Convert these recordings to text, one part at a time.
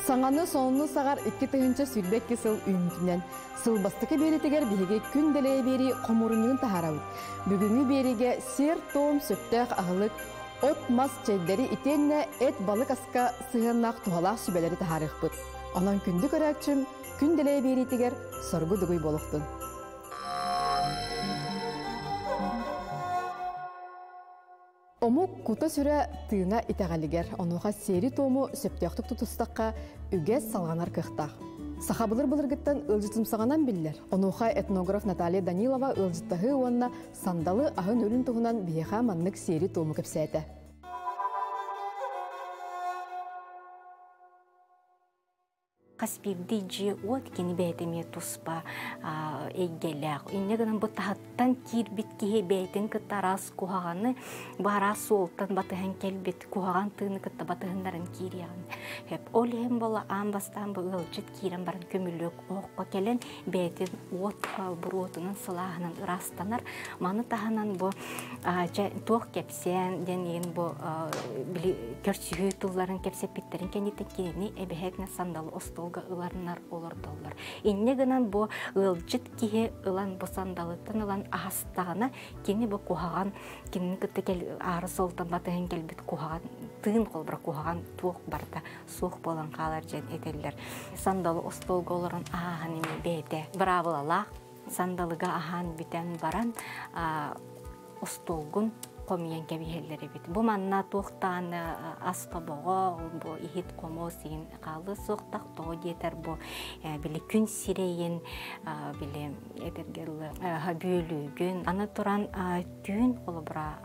Саҥаны сонуну саҕар 2022 сыл үүммүтүнэн сыл бастакы биэритигэр биһиги күн дэлэйэ биэрии хомуурунньугун таһаарабыт. Бүгүҥҥү биэриигэ сиэр-туом сөптөөх аһылык, от-мас чэйдэри итиэннэ эт-балык аска сыһыаннаах туһалаах сүбэлэри таһаарыахпыт. Онон күндү көрөөччүм, күн дэлэйэ биэриитигэр соргу дугуй буолуохтун. Омук кута-сүрэ тыына итэҕэлигэр, онуоха сиэри-туому сөптөөхтүк тутустахха, үгэс салҕанар кыахтаах. Саха былыр-былыргыттан ыалдьытымсаҕынан биллэр. Онуоха этнограф Наталья Данилова ыалдьыттаһыы уонна сандалы аһын-үөлүн туһунан биһиэхэ маннык сиэри-туому кэпсээтэ. Хас биирдии дьиэ-уот кини бэйэтэ эмиэ туспа эйгэлээх. Инньэ гынан бу таһыттан киирбит киһи бэйэтин кытта араас куһаҕаны, бу араас суолтан батыһан кэлбит куһаҕан тыыны кытта батыһыннаран киириэҕин сөп. Ол иһин буола аан бастаан бу ыалдьыт киирэн баран көмүлүөк оһоххо кэлэн бэйэтин уот буруотунан сылааһынан ыраастанар. Маны таһынан бу туох кэпсээн диэн иһин бу били көрсүһүү тылларын кэпсэппиттэрин кэнниттэн кинини эбэһээтинэ сандалы остуолга ыларынар олордоллор. Инньэ гынан бу ыалдьыт киһи ылан бу сандалыттан ылан аһастаҕына кини бу куһаҕан кинини кытта кэл аары суолтан батыһан кэлбит куһаҕан тыын холбура куһаҕан туох барыта суох буолан хаалар диэн этэллэр. Сандалы остуолга олорон аһааһын эмиэ бэйэтэ быраабылалаах сандалыга аһаан бүтэн баран остуолгун хомуйан кэбиһэллэр эбит. Бу манна туохтаан ас тобоҕо, бу иһит хомуос иһин хаалыа суохтах, тоҕо диэтэр бу били күн сирэйин били этэргэ дылы бүөлүүгүн. Аны туран түүн холобура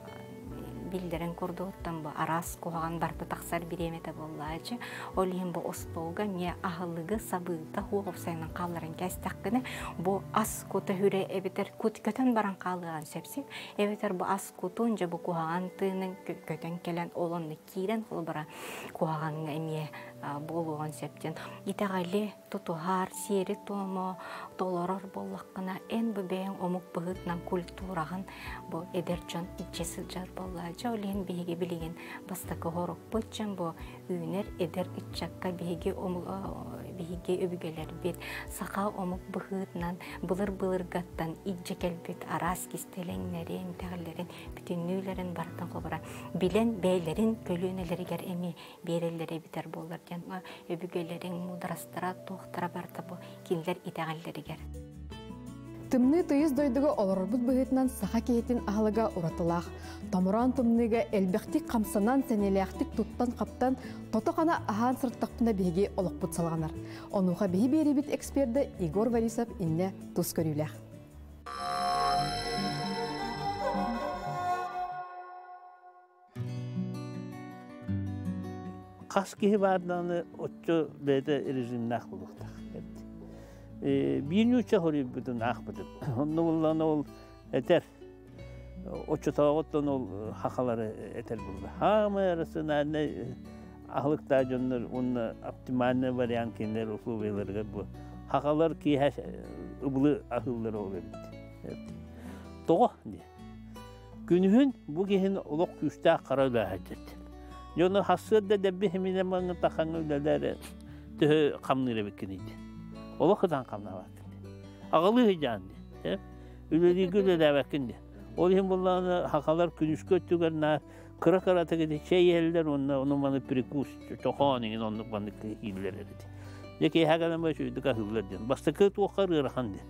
биллэрин курдугуттан бу араас куһаҕан барыта тахсар бириэмэтэ буоллаачы. Ол иһин бу остуолга эмиэ аһылыгы сабыыта хуох уопсайынан хаалларан кээстэххинэ бу ас кута хүрэ эбэтэр кут көтөн баран хаалыаҕын сөпсүн эбэтэр бу ас кутун дьэ бу куһаҕан тыынын көтөн кэлэн ол онно киирэн холобура куһаҕаҥҥа эмиэ буолуоҕун сөп диэн итэҕэли тутуһар, сиэри-туому толорор буоллаххына, эн бу бэйэҥ омук быһыытынан культураҕын бу эдэр дьон илдьэ сылдьар буоллаа. Дьэ, ол иһин биһиги билигин бастакы хорукпут дьон бу үүнэр эдэр ыччакка биһиги биһиги өбүгэлэрбит саха омук быһыытынан былыр-былыргаттан илдьэ кэлбит араас кистэлэҥнэрин, итэҕэллэрин бүтүннүүлэрин барытын холобура билэн бэйэлэрин көлүөнэлэригэр эмиэ биэрэллэрэ эбитэр буоллар диэн өбүгэлэриҥ муударастара туохтара барыта бу кинилэр итэҕэллэригэр. Тымныы тыйыс дойдуга олорорбут быһыытынан саха киһитин аһылыга уратылаах. Томороон тымныыга элбэхтик хамсанан, сэниэлээхтик туттан-хаптан, тото-хана аһаан сырыттахпына биһиги олохпут салҕанар. Онуоха биһи биэрибит экспердэ Егор Борисов иннэ тус көрүүлээх. Хас киһи баардааны оччо бэйэтэ режимнээх буолуохтаах. Биир нуучча хоруйбутун аахпытым. Онно буллаҕына ол этэр оччотооҕуттан ол хахалары этэр булла. Хаамай рациональнай аһылыктаах дьоннор уонна оптимальный вариант кинилэр условияларыгар бу хахалар киэһэ ыбылы аһыыллар ол эбит. Тоҕо диye. Күнүһүн бу киһини олох күүстээх хара үлэһэччит. Дьону хассыар да дэбби химинэ маҥҥа тахаҥҥа үлэлээр төһө хамныыр эбиккиний дии. Олох ытан хамнаабаккын дии. Аҕалыы сыдьаан дии. Үлэлииргэ үлэлээбэккин дии. Ол иһин буллаҕына хахалар күнүскү өттүгэр наар кыра-кыратык ити чэй иһэллэр уонна ону маны прикус чохоон иҥин оннук маннык ииллэр эбит. Дьэ киэһэ кэлэн үчүгэйдик аһыыллар диэн. Бастакы туохха ыарахан диэн.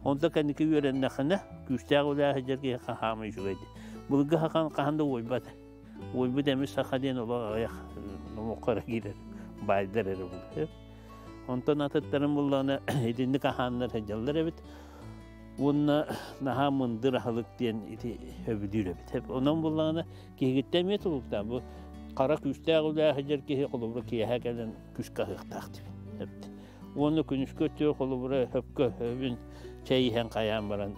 Онто кэнники үөрэннэххинэ, күүстээх үлэ сылдьар киһи хаһаама үчүгэй дии. Былыргы хахан хаһан да уойбат. Уойбут эмис саха диэн олох аҕыйах номоххо эрэ киирэр, баайдар эрэ булар. Онтон атыттарын буллаҕына итинник аһааннар сылдьаллар эбит. Уонна наһаа мындыр аһылык диэн ити сөбүлүүр эбит. Онон буллаҕына киһигиттэн эмиэ тулуктаах. Бу хара күүстээх үлэ сылдьар киһи холобура киэһэ кэлэн күүскэ аһыахтаах диэн. Уонна күнүскү өттүгэр холобура хөпкө өбүн чэй иһэн хайаан баран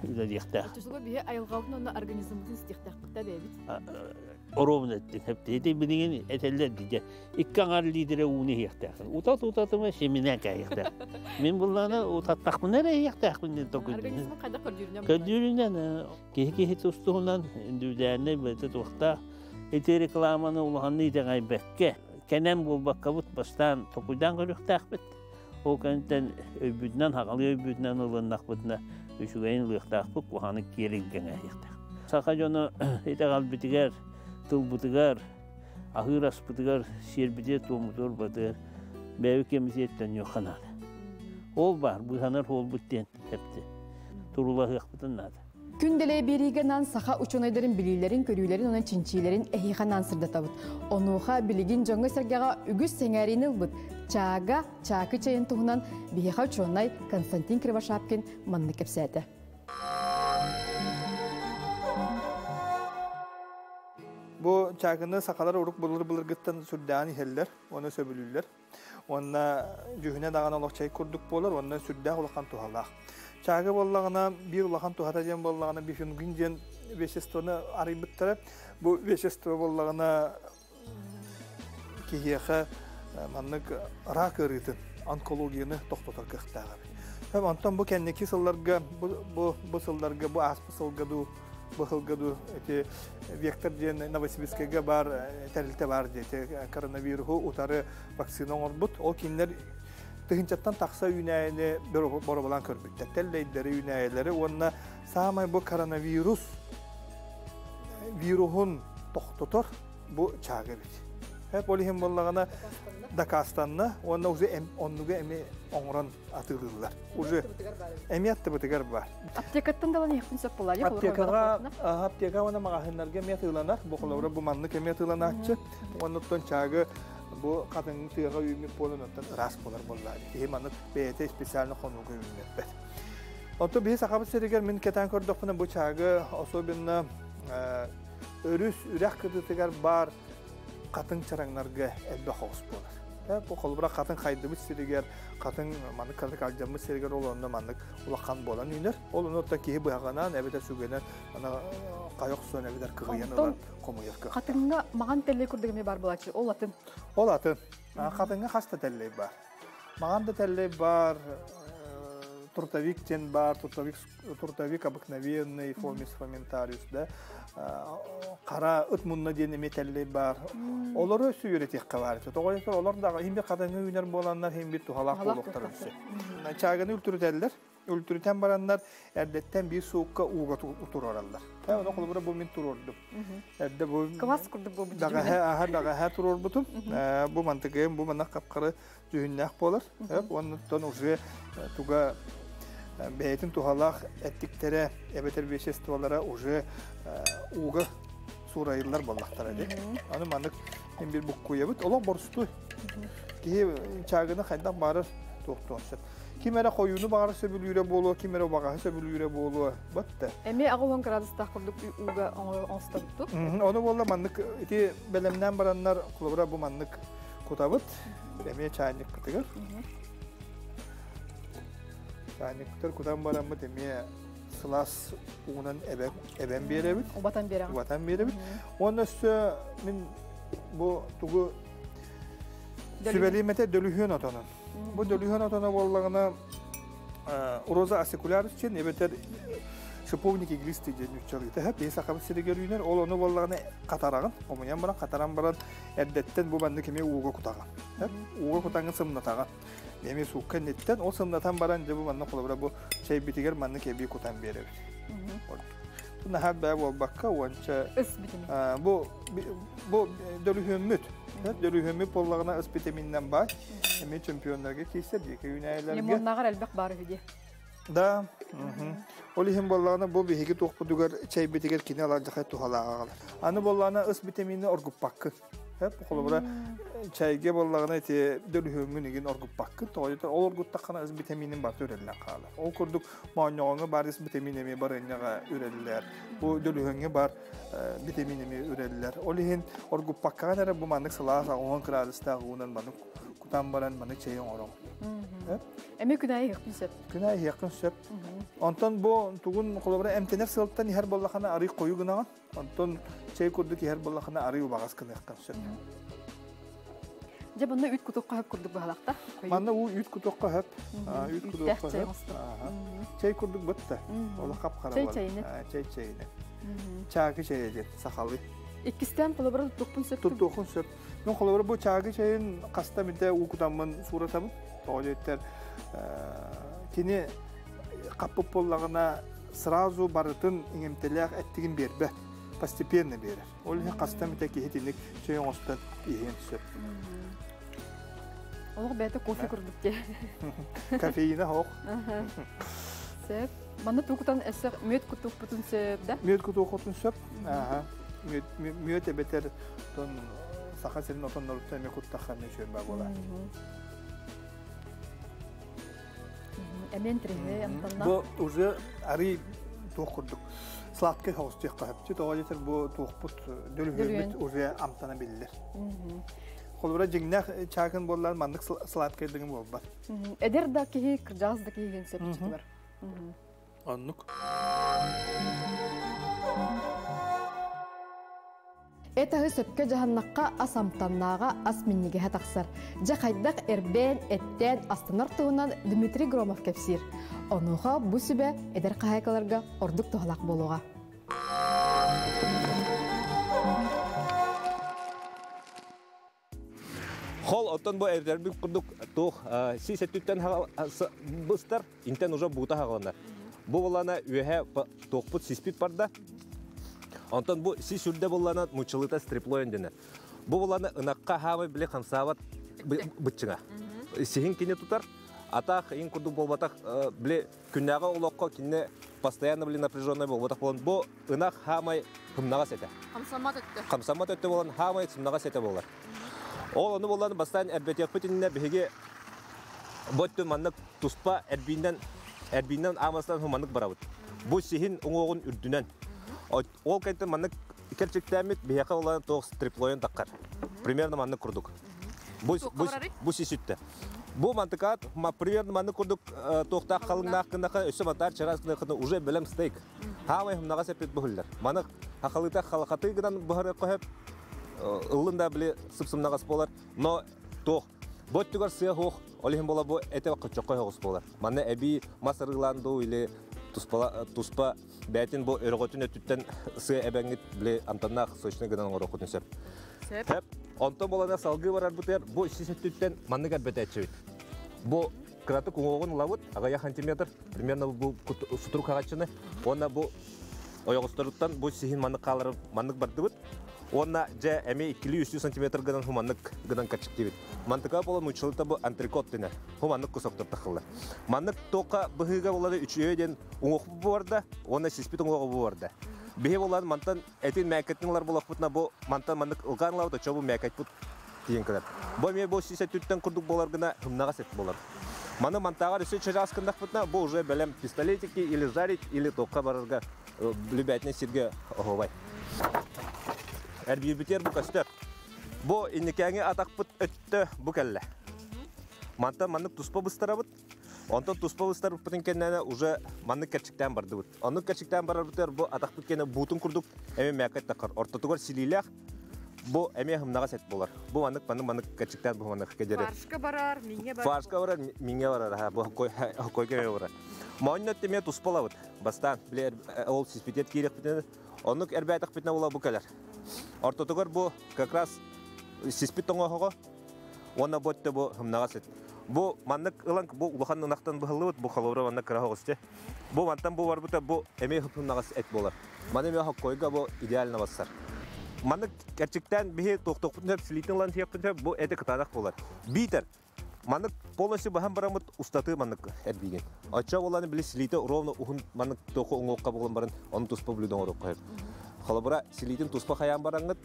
үлэлиэхтээх. Оччотугар биһи айылҕабытын уонна организммытын истиэхтээхпит да бэйэбит. Оруобуна эттин. Ити билигин этэллэр дии икки аҥар лиидэрэ ууну иһиэхтээххин. Утат утатыма семинэн кээһиэхтээх. Мин буллаана утаттахпына эрэ иһиэхтээхпин диэн толкуйдуум. Организмын хайдах көрдүүрүнэн Көрдүүрүнэн киһи киһи тустуһунан индивидуальнай бэйэтэ туохтаах. Ити рекламаны улаханнык итэҕэйбэккэ, кэнэн буолбаккабыт бастаан толкуйдаан көрүөхтээхпит. Ол кэнниттэн өйбүтүнэн, хаҕалыы өйбүтүнэн ылыннахпытына үчүгэйин ылыахтаахпыт, куһаҕаны киэр илгэҥээһиэхтээх. Саха дьоно итэҕэлбитигэр, тылбытыгар, аһыыр аспытыгар, сиэрбитигэр-туоммутугар барытыгар бэйэбит кэмитиэттэн ньуохха наада. Ол баар, быыһанар суолбут диэн эпти. Турулаһыахпытын наада. Күн дэлэй биэриигэ анаан саха учуонайдарын билиилэрин, көрүүлэрин уонна чинчиилэрин эһиэхэ анаан сырдатабыт. Онуоха билигин дьоҥҥо-сэргэҕэ үгүс сэҥээриини ылбыт чаага, чаакы чэйин туһунан биһиэхэ учуонай Константин Кривошапкин маннык кэпсээтэ. Бу чаакыны сахалар урук былыр-былыргыттан сүрдээҕин иһэллэр, уонна сөбүлүүллэр. Уонна дьүһүнэ даҕаны олох чэй курдук буолар, уонна сүрдээх улахан туһалаах. Чаагы буоллаҕына, биир улахан туһата диэн буоллаҕына, бифенгин диэн веществоны арыйбыттара. Бу вещество буоллаҕына киһиэхэ маннык рак ыарыытын, онкологияны тохтотор кыахтаах эбит. Онтон бу кэнники сылларга, бу сылларга, бу ааспыт сылга дуу, бу сылга дуу ити Вектор диэн Новосибирскайга баар тэрилтэ баар диэти коронавируһу утары вакцина оҥорбут. Ол кинилэр тыһыынчаттан тахса үүнээйини боробулаан көрбүттэр. Тэллэйдэри, үүнээйилэри уонна саамай бу коронавирус вируһун тохтотор бу чаага эбит. Хеп ол иһин буоллаҕына дакаастанна уонна уже оннуга эми оҥорон атыылыыллар. Уже эми аттыбытыгар бар. Аптекаттан да иһиэхпин сөп буолла. Аптекаҕа аптека уонна маҕаһыыннарга эми атыыланар. Бу холобура бу маннык эми атыыланааччы. Оннуттан чаагы бу хатыҥ тыаҕа үүммүт буолан оттон ыраас буолар буолла. Киһи маннык бэйэтэ специально хонууга үүммэппэт. Онтон биһи Сахабыт сиригэр мин кэтээн көрдөхпүнэ бу чаагы особенно өрүс үрэх кытытыгар баар хатыҥ чараҥнарга элбэх оҕус буолар. Бу холобура хатыҥ хайдыбыт сиригэр, хатыҥ маннык кырдык алдьаммыт сиригэр ол онно маннык улахан буолан үүнэр. Ол онно киһи быһаҕынан эбэтэр сүгэнэн ана хайа охсуон эбэтэр кыһыйан ылан хомуйар кыах. Хатыҥҥа маҕан тэллэй курдук эмиэ бар буолааччы. Ол атын. Ол атын. Хатыҥҥа хас да тэллэй бар. Маҕан да тэллэй бар, трутовик диэн бар, трутовик, трутовик обыкновенный, Fomes fomentarius да, қара ыт мунна диэн эмиэ тэллэй бар. Олору сүйретиэххэ бар. Тоҕо олор да хим бир хатыҥҥа үүнэр буоланнар хим бир туһалаах буолуохтар өссө. Чааганы үлтүрүтэллэр. Үлтүрүтэн бараннар эрдэттэн биир суукка ууга турораллар. Оны холобура бу мин турордум. Эрдэ бу Квас курдук бу даҕаһа аха даҕаһа турорбутум. Бу мантыгым бу манна капкары дьүһүннээх буолар. Оннуттан уже туга бэйэтин туһалаах эттиктэрэ эбэтэр веществолара уже ууга суурайыллар буоллахтара дии. Аны маннык мин бир буккуйабыт. Олох борстуй. Киһи чаагыны хайдах баарар туохтуон сөп. Ким эрэ хойууну баҕар сөбүлүүрэ буолуо, ким эрэ убаҕаһы сөбүлүүрэ буолуо. Батта. Эмиэ 80 градустаах курдук ууга оҥостобуттук. Ону буолла маннык ити бэлэмнээн бараннар холобура бу маннык кутабыт. Эмиэ чаанньыкпытыгар. Чаанньыкпытыгар кутан бараммыт эмиэ сылаас уунан эбэн биэрэбит. Убатан биэрэҕин. Убатан биэрэбит. Уонна өссө мин бу тугу сүбэлиим этэ дөлүһүөн отонун. Бу дөлүһүөн отоно буоллаҕына Роза acicularis диэн эбэтэр шиповник иглистый диэн нууччалыыта сөп. Биһи сахабыт сиригэр үүнэр. Ол ону буоллаҕына хатараҕын, хомуйан баран, хатаран баран эрдэттэн бу маннык эмиэ ууга кутаҕын. Ууга кутаҥҥын сымнатаҕын. Эмиэ суукка инниттэн ол сымнатан баран дьэ бу манна холобура бу чэйбитигэр маннык эбии кутан биэрэбит. Наһаа бээ буолбакка уонча Ыс витамин. Бу бу дөлүһүөммүт. Дөлүһүөммүт буоллаҕына ыс витаминнэн баай. Эмиэ чемпионнарга киирсэр диэки үүнээйилэргэ. Лимоннааҕар элбэх баар үһү дии. Да. Ол иһин буоллаҕына бу биһиги туохпутугар чэйбитигэр кини алардьахай туһалаах аҕалар. Аны буоллаҕына ыс витамины оргуппаккын. Холобура чайга буоллаҕына ити дөлүһүөҥҥүн игин оргуппаккын. Тоҕо ол оргуттаххына ыс витаминин барыта үрэллэн хаалар. Ол курдук моонньоҕоҥҥо бар ыс витамин эмиэ барыанньаҕа үрэллэр. Бу дөлүһүөҥҥэ бар витамин эмиэ үрэллэр. Ол иһин оргуппаккаҕын эрэ бу маннык сылаас 10 градустаах уунан маннык. Кутан баран маны чэй оҥороҕун. Эмиэ күн аайы иһиэхпин сөп. Күн аайы иһиэххин сөп. Онтон бу тугун холобура эмтэнэр сыалтан иһэр буоллахына арый хойу гынаҕын. Онтон чэй курдук иһэр буоллахына арый убаҕас гыныаххын сөп. Дьэ манна үүт кутуохха хөп курдук быһалахта. Манна уу үүт кутуохха хөп. Үүт кутуохха хөп. Чэй курдук бытта. Ол хап-хара Чэй чэйинэ. Чэй чэйинэ. Чаакы чэйэ диэн сахалыы. Иккистээн холобура туттуохпун сөп. Туттуохун сөп. Мин холобура бу чаагы чэйин хаста эмитэ уу кутаммын сууратабын. Тоҕо диэттэр кини хаппыт буоллаҕына сразу барытын иҥэмтэлээх эттигин биэрбэт. Постепенно биэрэр. Ол иһин хаста эмитэ киһи итинник чэй оҥостон иһиэн сөп. Олох бэйэтэ кофе курдук дии. Кофеина хоох. Сөп. Манна тугутан өссө мүөт кутуохпутун сөп да? Мүөт кутуохпутун сөп. Мүөт эбэтэр Саха сирин отонноруттан эмиэ куттахха эмиэ үчүгэй баа буолар. Эмиэ интриһэ амтанна. Бу уже арый туох курдук сладкий соҕус диэххэ сөп. Тоҕо диэтэр бу туохпут дөлүһүөммүт уже амтана биллэр. Холобура дьиҥнээх чаакын буоллар маннык сладкайдыгын буолбат. Эдэр да киһи, кырдьаҕас да киһи иһин сөп чутугар. Оннук. Эт аһы сөпкө дьаһаннахха ас амтаннааҕа, ас минньигэһэ тахсар. Дьэ хайдах эрбээн, эттээн астынар туһунан Дмитрий Громов кэпсиир. Онуоха бу сүбэ эдэр хаһаайкаларга ордук туһалаах буолуоҕа. Хол оттон бу эрдэрбит курдук туох сис өттүттэн быстар, интен уже буута хаҕыланар. Бу булана үөһэ туохпут сиспит барда. Онтон бу сис үрдэ буллана мучылыта стриплоин дэнэр. Бу булана ынакка хаамай биле хамсаабат быччыҥа. Сиһин кини тутар, атаах ин курдук буолбатах биле күннээҕи олоххо кинини постоянно биле напряженный буолбатах буолан бу ынах хаамай хымнаҕас этэ. Хамсаммат өттө. Хамсаммат өттө буолан хаамай сымнаҕас этэ буолар. Ол ону буолан бастаан эрбэтиэхпит иннинэ биһиги бу өттүн маннык туспа эрбиинэн эрбиинэн аамастан маннык барабыт. Бу сиһин уҥуоҕун үрдүнэн. Ол кэнниттэн маннык кэрчиктээммит биһиэхэ улахан туох стриплойун таххар. Примерно маннык курдук. Бу, бу, бу сис үттэ. Бу мантыкаат примерно маннык курдук туохтаах халыҥнаах гыннаха өссө мантаар чараас гыннахына уже бэлэм стейк. Хаамай хымнаҕас эппит быһыллар. Маны хахалыта халахаты гынан быһарыахха сөп. Ыллын да били сып-сымнаҕас буолар. Но туох бу өттүгэр сыа суох, ол иһин буола бу этэ хоччоххо соҕус буолар. Манна эбии мас арыылаан дуу или туспа, туспа бэйэтин бу өрөҕөтүн өттүттэн сыа эбэҥҥит били амтаннаах сочный гынан оҥоруоххутун сөп. Сөп. Онтон буолана салгыы барарбытыгар бу сис өттүттэн маннык эрбэтээччибит. Бу кыратык уҥуоҕун ылабыт, аҕыйах сантиметр, примерно бу сутурук хаҕаччыны, уонна бу ойоҕосторуттан бу сиһин маннык хаалары маннык бардыбыт. Уонна дьэ эмиэ 2-3 сантиметр гынан хуманнык гынан качыктыбыт. Мантыка буола нууччалыта бу антрикот дэнэр. Хуманнык кусоктор тахыллар. Маннык тока быһыыга буолары үчүгэй диэн уҥуох буорда, уонна сиспит уҥуоҕу буорда. Биһи буолан мантан этин мээкэтин ылар буолахпытына бу мантан маннык ылгаан ылабыт оччо бу мээкэппит тиийэн кэлэр. Бу эмиэ бу сис өттүттэн курдук буолар гына хымнаҕас эт буолар. Маны мантааҕар өссө чараас гыннахпытына бу уже бэлэм пистолетики или жарить или токка барарга любятнай сиргэ оһуобай. Эрбиирбитигэр бу көстөр. Бу инникээҥи атахпыт өттө бу кэллэ. Мантан маннык туспа быстарабыт. Онтон туспа быстарбыппытын кэннэ уже маннык кэрчиктээн бардыбыт. Оннук кэрчиктээн барарбытыгар бу атахпыт кэннэ буутун курдук эмиэ мээкэт таххар. Ортотугар силиилээх бу эмиэ хымнаҕас эт буолар. Бу маннык маннык маннык кэрчиктээн бу маннык кэдэрэ. Фаршка барар, миҥэ барар. Фаршка барар, миҥэ барар, аха, бу хоккойга эмиэ барар. Моонньот эмиэ туспалабыт. Бастаан, били ол сиспитиэт киириэхпитинэ, оннук эрбээтэхпитинэ була бу кэлэр. Ортотугар бу как раз сиспит тоҥоһоҕо уонна бу өттө бу хымнаҕас эт. Бу маннык ылан бу улахан ынахтан быһыллыбыт, бу холобура маннык кыра соҕус Бу мантан бу барбыта бу эмиэ хымнаҕас эт буолар. Маны эмиэ хоккойга бу идеально бассар. Маннык кэрчиктээн биһи туохтуохпутун сөп, силиитин ылан сиэхпитин сөп, бу эти кытаанах буолар. Биитэр маннык полностью баһан бараммыт устатыы маннык эрбиигин. Оччо буолан били силиитэ ровно уһун маннык туоху уҥуохха буолан баран ону туспа блюдо оҥоруохха сөп. Холобура, силиитин туспа хайаан бараҥҥыт,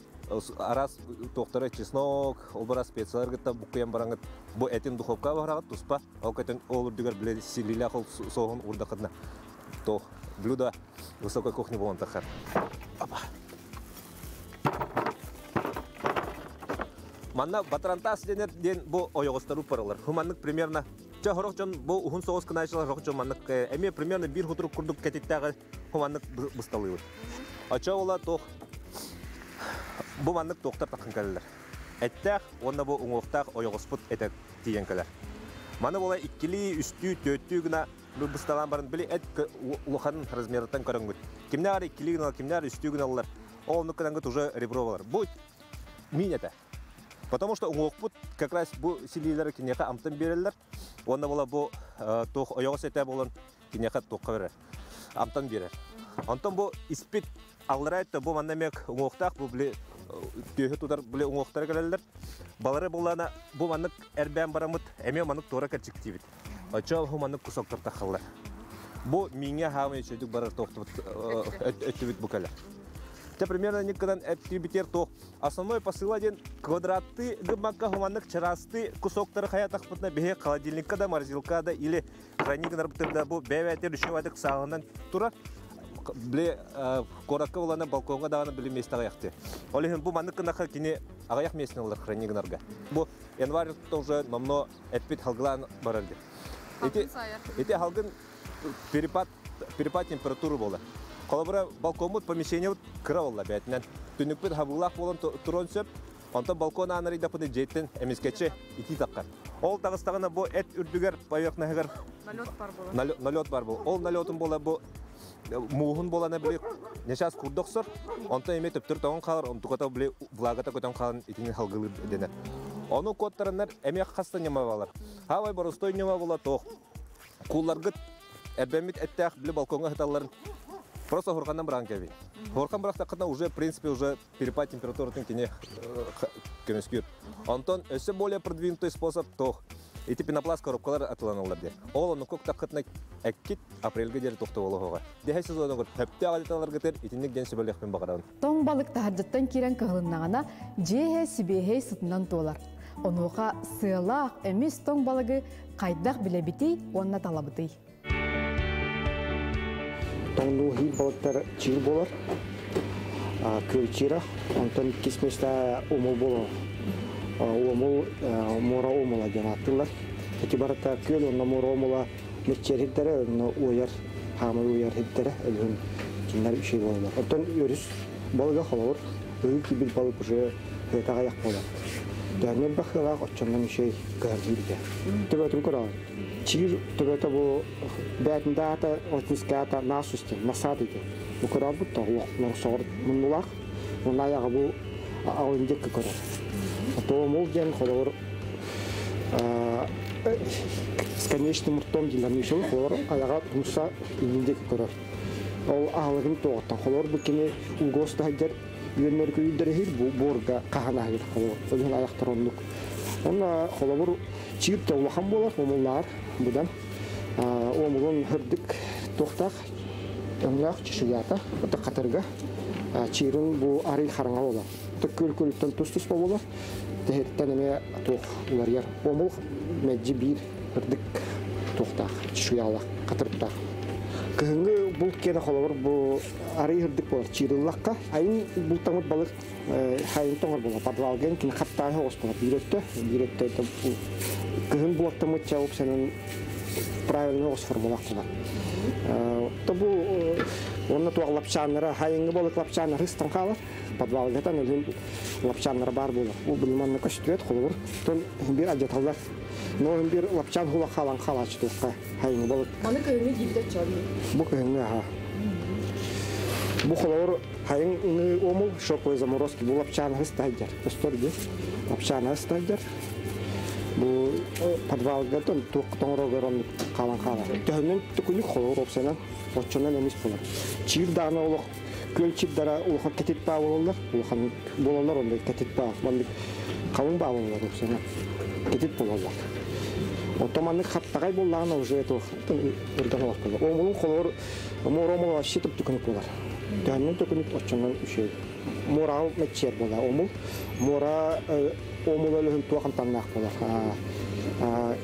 араас туохтара чеснок, ол барас специялар кытта буккуйан бараҥҥыт бу этин духовка баһараҕыт туспа, ол көтөн ол үрдүгэр били силиилээх ол соуһун уурдаххытына туох блюдо высокой кухни буолан таххар. Опа. Манна батрантас денер ден бу ойоҕостору паралар. Хуманнык примерно ча хорох дьон бу уһун соҕус кынаачылар хорох дьон маннык эмиэ примерно биир хутурук курдук кэтиттээҕи хуманнык бысталыыбыт. Очо ола туох бу маннык туохтар таххан кэлэллэр. Эттээх уонна бу уҥуохтаах ойоҕоспут этэ тиийэн кэлэр. Маны була иккилии, үстүү, төрттүү гына бысталаан баран били эт улахан размерыттан көрөҥгүт. Кимнээр иккилии гыналар, кимнээр үстүү гыналлар. Ол оннук гынангыт уже ребро болар. Бу миин этэ. Потому что уҥуохпут как раз бу силиилери киниэхэ амтан биэрэллэр. Уонна була бу туох ойоҕос этэ болон киниэхэ туохха берер. Амтан биэрэр. Онтон бу испит аллара өттө бу манна эмиэ уҥуохтаах бу били түөһү тутар били уҥуохтара кэлэллэр. Балары буллаана бу маннык эрбээн бараммыт эмиэ маннык туора кэрчиктиибит. Оччо бу маннык кусоктар тахаллар. Бу мииҥҥэ хаамай үчүгдүк барар туохтубут өттүбүт бу кэлэр. Те примерно никкадан эптибитер туох основной посыла диэн квадраты гыммакка хуманнык чарасты кусоктары хаятахпытына биһи холодильникка да, морозилка да или хранигнар да бу бэбэтер үшөвадык сааһынан турар. Биле коракка булана балконга даҕаны били месте аҕыйахты. Ол иһин бу маннык гынаха кини аҕыйах местен ылар хранигнарга. Бу январь уже номно эппит халгылаан барар дип. Ити ити халгын перепад перепад температуры болар. Холобура балкоммут помещение кыра болла бәтинен. Түнүкпүт хабыллаах болон турон сөп. Онтон балкон аанар идапыны жеттен эмискече ити таккар. Ол тагыстагына бу эт үрдүгер поверхностьгар налет бар болар. Налет бар бу. Ол налетун бола бу муухун болана били нешас курдоксор. Онтон эме төптөр тоғын қалар, онтуката били влагата көтөн қалан итини халгылы денер. Ону коттарынар эме хаста нема балар. Хавай боростой нема бола тоқ. Кулларгыт эрбеммит эттээх били балконга хыталларын просто хоркандан быран кеби. Хоркан бырахтаккына уже, в принципе, уже перепад температуратын кене көмөскүр. Онтон өссө более продвинутый способ тох. Ити пенопласт коробкалар атыланалар де. Ол оны көк тақытна әккит апрельге дери тохто болоғыға. Дехе сезоны көр хөптө ағалиталар гетер итинник ден сөбөлөкпен бағаран. Тоң балык тахаржыттан кирен кыһылыннаҕына дьиэһэ сибиэһэй сытынан туолар. Онуоха сыалаах эмис тоҥ балыгы хайдах билэбитий уонна талабытый. Тоңнуу хил балыктар чиир болар. Көл чира, онтон кисместа омул болар. Омул мора омула диэн ааттыыллар. Ити барыта көл онно мора омула меччер хиттере, онно уйар, хаамай уйар хиттере, өлүн киннер үчей болалар. Оттон өрүс балыга холобур, өйү кибил балык уже хытаға яқ болар. Дәрнен бақылақ отчоннан үчей кәрдилге. Төбөтүн көрәләр. Чир төбөтө бу бәтендә ата отниска ата насусте, насад иде. Бу көрәл бу тагы сор мунулак, муна ягы бу ауындек көрәл. То мул ден холор с конечным ртом диләр нишел холор аяга муса индек көрәл. Ол аалыгын тоғыттан холор бу кене угос тахайдер үйөннөр күйүлдер хир бу борга кахана хир холор. Өлүн аяктар оннук. Онна холобур чиир улахан болар, омуллар будан. Омулун хырдык тоқтақ, өңлақ чешуята, ота катырга. Чиирин бу арый хараңа болар. Көл көлүттен тус-тус болар. Техеттен эме тоқ улар яр. Омул мәджи бир хырдык тоқтақ, чешуялақ, катырыктақ. Кыһыҥҥы булт киэнэ холобур бу арый хырдык болар чиирыллакка. Айын бултамыт балык хайын тоҥор болар. Подвалген кин хаттаан хоҕус болар. Биир өттө, биир өттө кыһын булаттамыт чауып сенен правильно оҕус формулах болар. То бу онно туох лапчааннара, хайыҥҥы балык лапчааннары ыстан хаалар. Подвалгатан өлүн лапчааннара бар болар. Бу билиманна көстүбэт холобур. Тон бир ажаталлар. Но бир лапчаан хула халан халач туохка хайыҥҥы балык. Маны кыһыҥҥы диибит чоби. Бу кыһыҥҥы аха. Бу холобур хайыҥҥы омул шоковой заморозки бу лапчаан хыстайдер. Көстөр ди. Лапчаан хыстайдер. Бу подвалга тон туох тоҥорогор оннук халан халар. Төһөннөн түкүнүк холобур опсанан оччонон эмис болар. Чиир даҕаны олох көл чирдара улахан кэтит баа болалар. Улахан болалар ондай кэтит баа. Маннык қалың баа болалар опсанан. Кэтит болалар. Отоманнык хаттагай боллаҕына уже туох ырдан олох болар. Омулун холобур мор омул вообще түп түкүнүк болар. Төһөннөн түкүнүк оччонон үчүй. Морал мечер болар. Омул мора омул өлөһүн туох амтаннаах болар.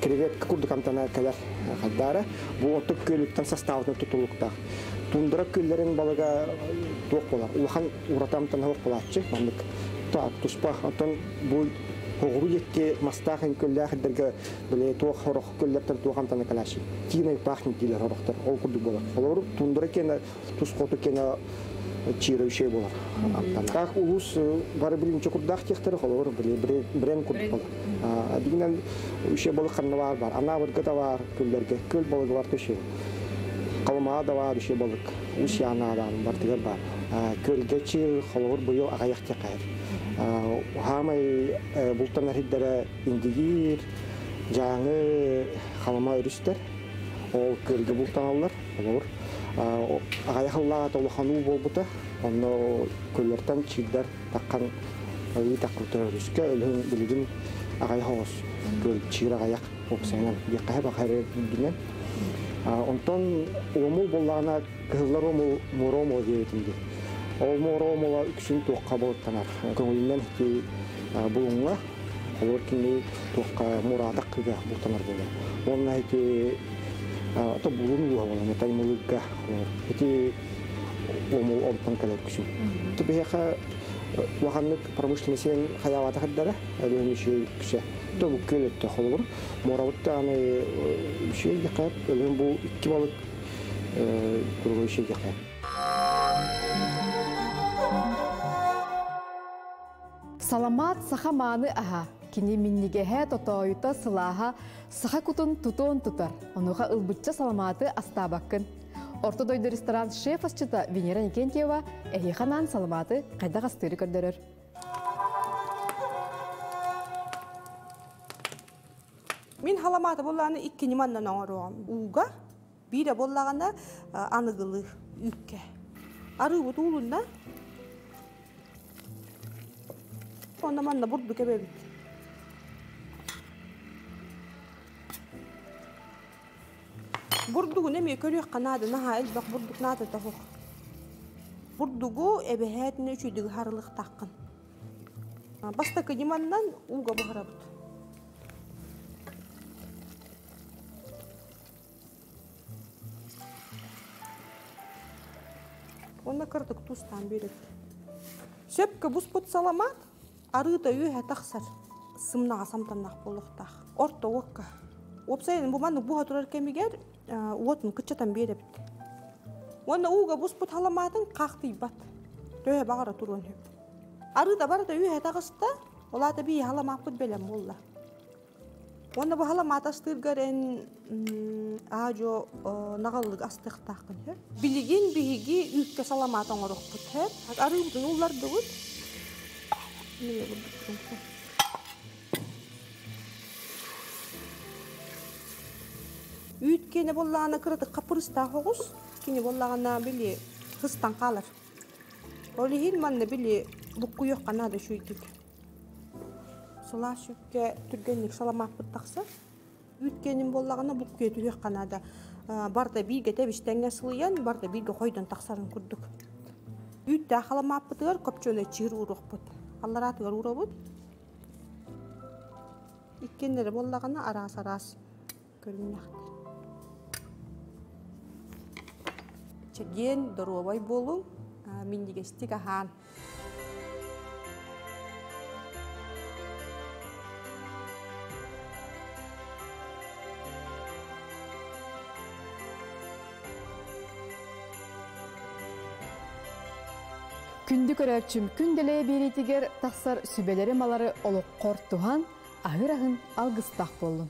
Креветка курдук амтана кэлэр хаддара. Бу оттук көлүктэн составына тутулуктаах. Тундра көллерин балыга туох болар. Улахан уратамтан хоох болааччы. Маннык та туспах. Онтон бу Хоҕуру екке мастаах көллээх ирдерге биле туох хорох көллертен туох амтана калаши. Тиной пахнет диилер хорохтор. Ол курдук болар. Холобур тундра кена тус хоту кена чире үшей болар. Амтана. Как улус бары билин чокурдах техтері холобур биле брен курдук болар. Дигинен үшей болы канна бар бар. Ана быргы да бар көллерге. Көл болы бар төше. Калмаа да бар үшей болык. Ус яна да бар тигер бар. Көлге чир холобур быйыл агаяк текайр. Хамай бултан хиддere индигир, жаңы халама өрүстер. Ол көлгө бултаналар, олор. Агаяхаллаа толухану болбута. Онно көллөртөн чирдер таккан ый таккылтыр өрүскө өлүн билигин агаяхоос көл чир агаяк опсайнан биккаһа бакайры дүнен. Онтон омул боллаана кыһыллар омул муромо диэтинди. Ол муромола үксүн туохха болуттанар. Көңүлүнэн хити булуңга олор кини туохха мураатак кыга бултанар болар. Онна хити ото булун буха болар, таймылыгга хити омул онтон калар күсүн. Тубиха ваханнык промышленностен хаявата хаддара, әлөмү шүй күсө. То бу көлөттө холобур. Моравытта аны шүй якап, өлөм бу икки балык кургу шүй якап. Саламат саха мааны аха. Кини миннигеһэ тотоойута сылааха саха кутун тутуон тутар. Онуха ылбычча саламаты астаабаккын. Орто дойду ресторан шеф асчыта Венера Никентьева эһиханан саламаты кайда астыыры көрдөрөр. Мин халаматы болланы икки ниманнан оңоруом. Уга бире боллагана аныгылы үкке. Арыы туулунда. Онда манна бурду кебебит. Бурдугу неме көрүөх канады наха элбэх бурдук наада тохух. Бурдугу эбэхэтин үчүйдүгү харылык таккын. Бастакы ниманнан уга бахарабыт. Онна кырдык тустан берет. Сөпкө буспут саламат, арыыта үйэ тахсар. Сымнаға самтаннақ болуқтақ. Орто уокка. Опсайын бу маннык буха турар кемигер, уотун кыччатан беребит. Онна ууга буспут халаматын қақтыйбат. Төһө бағара турун хөп. Арыыта барыта үйэ тагыста, олата бии халамаппыт белем болла. Онна бу халамат астыргар эн ажо нагаллык астыктаакын хөп. Билигин биһиги үккө саламат оңорохпут хөп. Арыыбытын уллардыбыт. Үйт кене боллағана кыраты қапырыста хоғыз, кене боллағана били хыстан қалар. Олихин манна били бұққу yok қанады шүйдік. Сола шөкке түргенлік саламаппыт тақса, үйт кенин боллағана бұққу ету yok қанады. Барда бирге тебиштенге сылыян, барда бирге хойдан тақсарын күрдік. Үйт халамаппытыгар көпчөне чир уруқпыт. Алларатыгар урабыт. Иккеннері боллағана арас-арас көріннәқтір. Чеген доруобай болу, миндигестик ахан. Күндү көрөчүм күн деле беритигер тахсар сүбелери малары олоққор тухан, ахыр ахын алгыстақ болдун.